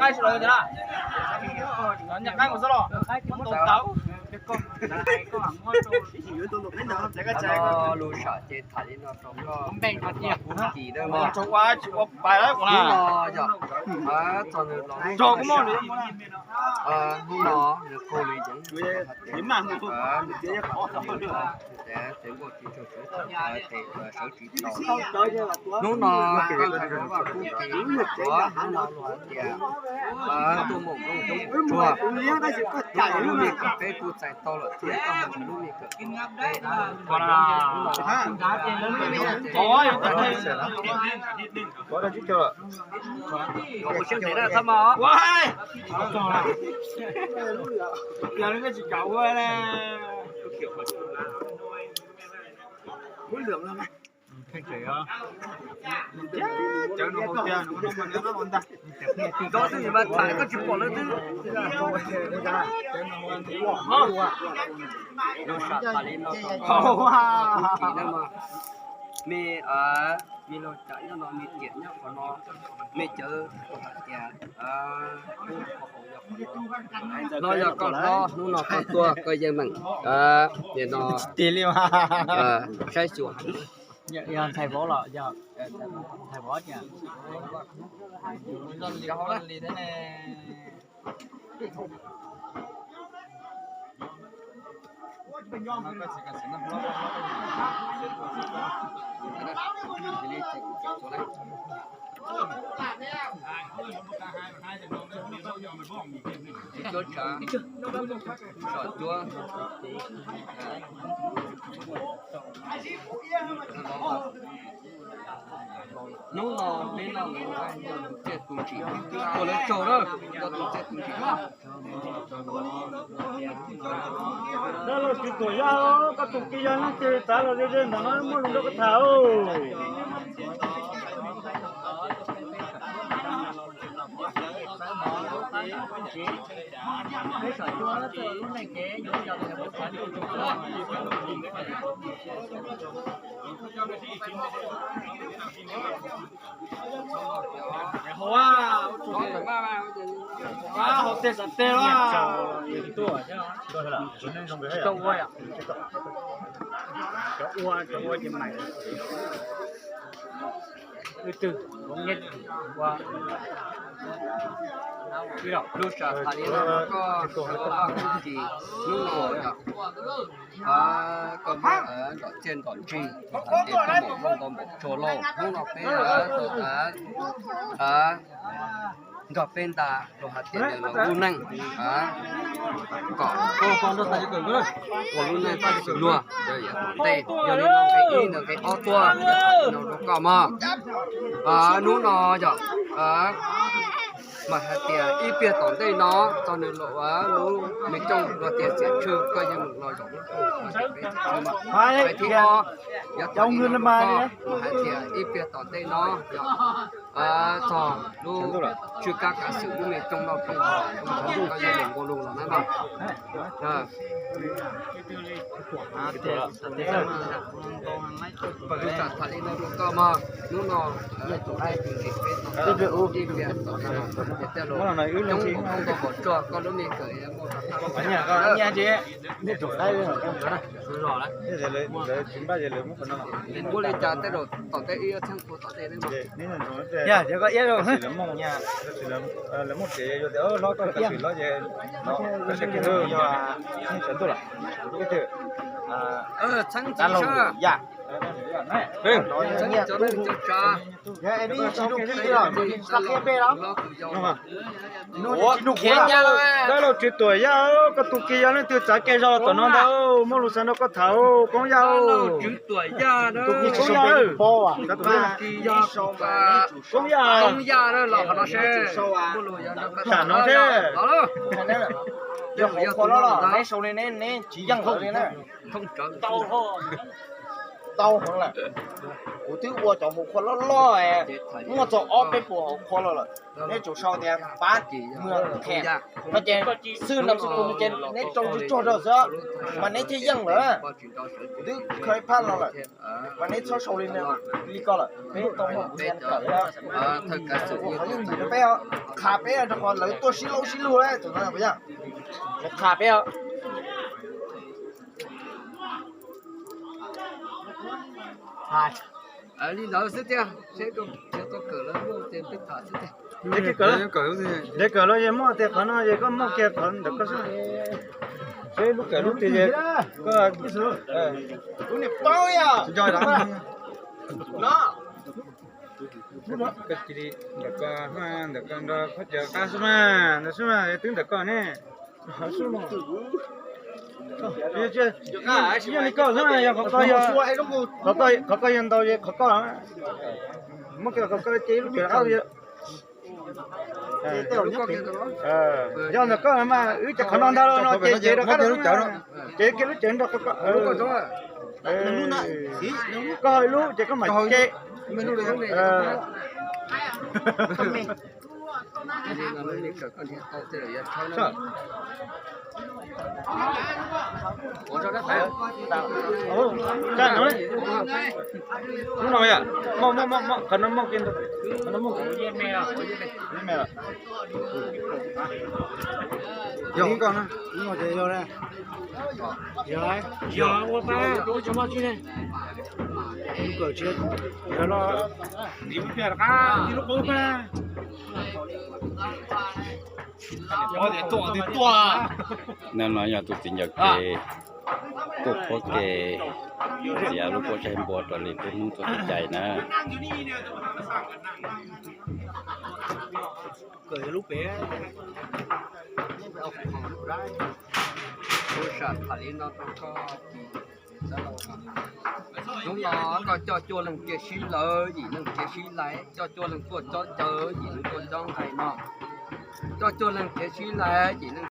Qaib tsis los tiag na. Nyaj qaib nkaus xwb los. Lub sij hawm ces tham li no rau koj, Kis na mog. Hnub no yog, txog nws los, hnub no nws qaug li yoov, nws tsis nquaj tsis tsaug, sawv tsis tau. Hnub no koj ntshai rau Vaj Kub Kis, hnub no luag hais tias tuaj mus nplooj coob tsuag, hnub no lub me kawm peb kuj txais tau lawm thiab, koj mus lub me kawm peb. Koj xwb mas tham koj tsis pom lawv twb. Lub sij hawm tham li no, me, me lug tsam nyob no, me tiam nyob qhov no, me cawv hais tias no yog koj hlob, hnub no koj tuaj koj yeej meem, no saib xyuas. Yog ntxhais vauv los yog ntxhais vauv tiag? Cuab tshav, tsom cuab, hnub no peb noj tus nqaij noj tus tsiaj tus nrim, ua lawv tsaug na, noj tus tsiaj tus nrim. Dab laug Tswv Tuam Yaj, koj tus Kis Yaj leej twg txav los ze ze ntawm no muaj lus nrog koj tham. Hauv tej xav tej los. Cov ua, cov ua ces mais. Lub sij hawm tham li no koj, hnub no yog koj muab ntom txiaj ntom ntsig, ces koj npaum npau npau npaum tsuag lauj. Hnub no peb nrog peb nta los hais tias nws los lub neej kom ua lub neej txim luag, yog tom ntej, yog li no nqe ib ntawm nqe ob tuaj, no rau koj mog. Hnub no yog mas hais tias ib pliag tom ntej no txog nws los ua lub me cooj luag tias txiam tswj, koj yeej mus los zaum lub cooj luag tias peb txiam tswj mas. Nqe thib ob, yog thaum ub mas hais tias ib pliag tom ntej no yog txog lub tswj kab kav xwm lub me cooj noj cooj haus, koj yeej mus nkaus lus los na mog. Lub sij hawm tham li no rau koj mog, hnub no tus nqaij tus nrim peb tau ib pliag tom ntej no, coob npaum npau npau tsuag, koj lub me kawm muaj rau Ua li cas tej zaum tom ntej wb yuav txheeb qhua tom ntej ne. Yog, yog koj iab rau. Lawv muaj tsev yuav tias hlob koj tab sis hlob ces no, tab sis kiag yog neeg sawv tuaj los ib tug txheeb txiv sab, txheeb cov neeg cov tsav. Dab laug Tswv Tuam Yaj, koj tus Kis Yaj leej twg txav kev zog los tom no ntag, muaj lus xav nrog koj tham, Koob Yaj. Koob Yaj, Koob Yaj, tham no seb. Yog qhov qhua los neb sau li neb, neb tsis yeej li na. Tau heev lawm. Kuv twb ua cov hauv qhua loj loj, muaj txog ob peb puas hauv qhua los lawm. Neb tsum sau tias pab muag them no ces xwb no xwb, kuv ces neb rau tsuag tsuag rau xwb, mas neb thiaj yeej lawm. Kuv twb khaws ib phab no lawm, mas neb txhob sau li, li ko lawm, peb tau muag kuv ntsia kawm li. Qhov yeej ntsis rau peb os, qha peb rau qhov lawv tuaj sib laub sib lug lawm, tus no puas yog? Qha peb os. Li ntawd xwb tiag, seb kawm lawm ces peb tham xwb tiag. Neb kawm los yeej muaj tias qhov no es koj muaj kiag qhov ntawm koj xwb. Seb lub kawm lub twg es koj, kuv niam paub yog nco no. Koj cia li ntawm ko, ntawm ko nrog khaub cawv qab xwb mas, ntawd xwb mas, twb ntawm ko ne. Yog li ko xwb mas, yog qhov ko, qhov ko yog ntau ces qhov ko, muab kiag qhov ko ces lub kawm qab. Yog ntawm koj mas wb cov qhov no ntag los no ces ces rov qab lub cawv, ces kiag lub cawv nrog qhov ko. Koj ho ib lub ces koj mam ce. Lub no yom, muaj, muaj, muaj, qhov no muaj kiag ntau, qhov no muaj. Yog koj na. Yog, ua pa, ua tsis muaj tsi ne. Lub kawm tsis yog los, ib lub qub na. No no yog tus txiv ncaws kev tuaj qhuab kev txiav lub pob saib npua raws li peb Hmoob txoj kev cai na. Kawm yog lub pem, lub pem, kuv sam tham li no rau koj. Hnub no koj coj cuaj leeg cia sib lawv, yim leeg cia sib laiv, coj cuaj leeg tuaj cob cawv, yim leeg tuaj cob nqaij no. Coj cuaj leeg cia sib laiv, yim leeg